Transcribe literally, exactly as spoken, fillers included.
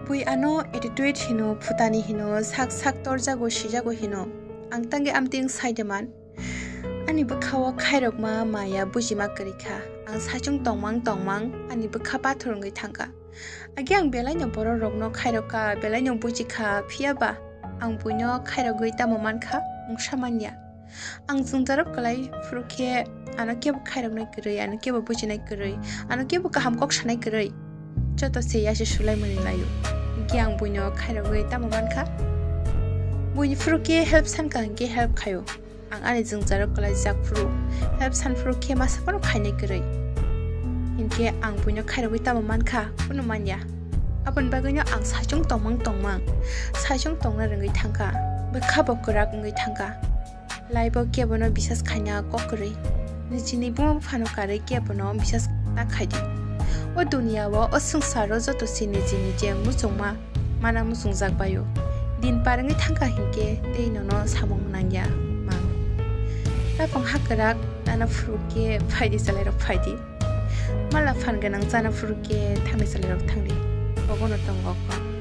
Bui ano attitude hino, phutani hino, sak sak torjago, sijago hino. Ang tangwi amtwng sai de man. Ani bwkhao khairokma maya bujima kwrwi kha. Ang saichung tongmang tongmang ani bwkha pathor wngwi thangkha. Age ang belaino bororokno khairokha, belaino bujikha, phiya ba ang buino khairogwi tamo mankha, mungsa manya. Ang jwngjaro kwlai phuru khe ano kebo khairoknai kwrwi, ano kebo bujinai kwrwi, ano kebo kaham kok sanai kwrwi. Joto se ya se sulai mani laio. Hinkhe ang buino khairogwi tamo mankha? Buini phuru khe help sankha hinkhe help khaio. Ang ani jwngjaro kwlaijak phuru help san phuru khe masa phano khainai kwrwi. Hinkhe ang buino khairogwi tamo mankha? Kunu manya. Aboni bagwino ang saichung tongmang tongmang, saichung tongna rwngwi thangkha, bwkha bo kwrak wngwi thangkha. Laibo kebono bisas khaina kok kwrwi. Nijini buma buphano karwi kebono bisas ta khaidi. O duniya o, o swngcharo joto se niji niji muchungma mana muchungjak baio. Din par wngwi thangkha hinkhe tei nono samung nangya mang. Tapung ha kwrak nana phuru khe phaidi chalairok phaidi. Mala phan gwnang chana phuru khe thangni chalairok thangdi. Obono tongo kok.